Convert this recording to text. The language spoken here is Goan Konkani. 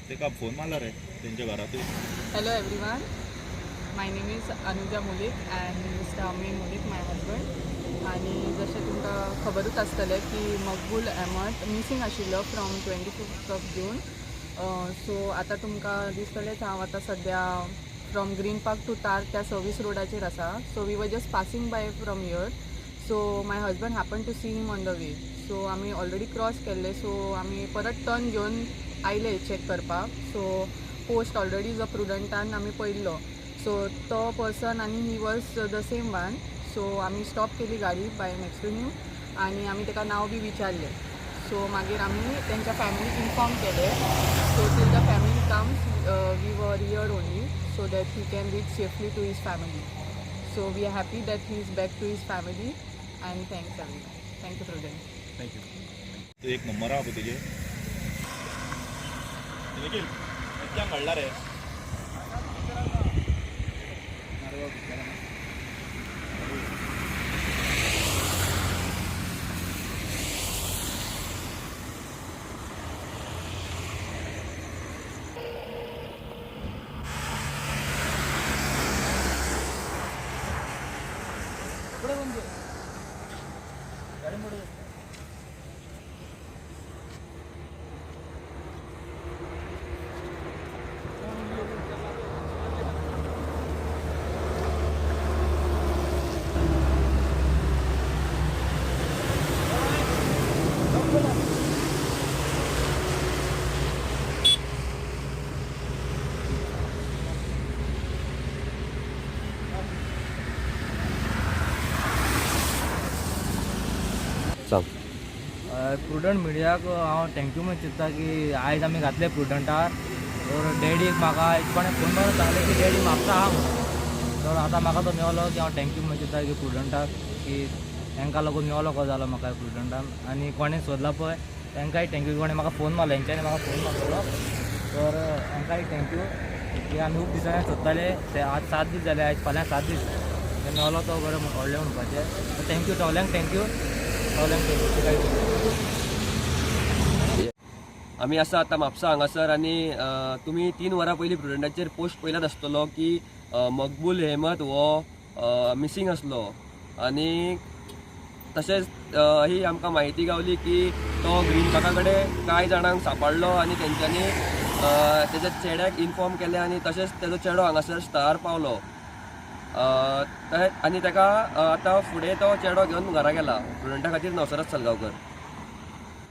ताका फोन मारला रे तेंच्या घरातूय. Hello everyone, my name is Anuja Mulik and Mr. Amin Mulik, my husband. आनी जशें तुमकां खबरूच आसतलें की मकबूल अहमद मिसींग आशिल्लो from 25th of June. So आतां तुमकां दिसतलेंच हांव आतां सद्या from green park to तार त्या सर्वीस रोडाचेर आसा. So we were just passing by from here, so my husband happen to see him on the way. So आमी ऑलरेडी क्रॉस केल्ले, सो आमी परत टर्न घेवन आयले चॅक करपाक. सो पोस्ट ऑलरेडी जो प्रुडंटान आमी पळयल्लो, सो तो पर्सन आनी he was the same one. So आमी स्टॉप केली गाडी बाय नेक्स्ट टू हिम आनी आमी ताका नांव बी विचारलें. सो मागीर आमी तेंच्या फॅमिलीक इन्फॉर्म केलें. So till the family comes, we were here only so that he can reach safely to his family. So we are happy that he is back to his family and thanks everyone. Thank you, Prudent. Thank you. तूं एक नंबर आहा पळय तुजे. निखील, खंयच्यान घडला रे? सांग. प्रुडंट मिडियाक हांव thank you म्हणून चिंत्ता की आयज आमी घातले प्रुडंटार. तर डॅडीक म्हाका कोणें फोन मारून सांगलें की डॅडी म्हापसा आहा म्हणून. तर आतां म्हाका तो मेवलो की हांव thank you म्हणून चिंत्ता की प्रुडंटाक, की तांकां लागून मेवलो कसो जालो म्हाका प्रुडंटान. आनी कोणें सोदला पळय तांकांय thank you. कोणें म्हाका फोन मारलो, हेंच्यांनी म्हाका फोन मारलेलो, तर तांकांय thank you की आमी खूब दिसांनी सोदताले ते. आज 7 दीस जाले, आयज फाल्यां 7 दीस ते मेवलो तो बरें व्हडलें म्हणपाचें. Thank you सगल्यांक, thank you सगल्यांक, thank you. आमी आसा आतां म्हापसा हांगासर आनी तुमी 3 वरां पयलीं प्रुडंटाचेर पोस्ट पळयलात आसतलो की मकबूल अहमद हो मिसींग आसलो आनी तशेंच ही आमकां म्हायती गावली की तो ग्रीन पार्का कडेन कांय जाणांक सांपडलो आनी तेंच्यांनी तेज्या चेड्याक इन्फॉर्म केलें आनी तशेंच तेजो चेडो हांगासर स्थळार पावलो. तशेंच आनी ताका आतां फुडें तो चेडो घेवन घरा गेला. प्रुडंटा खातीर नवसराज सलगांवकर.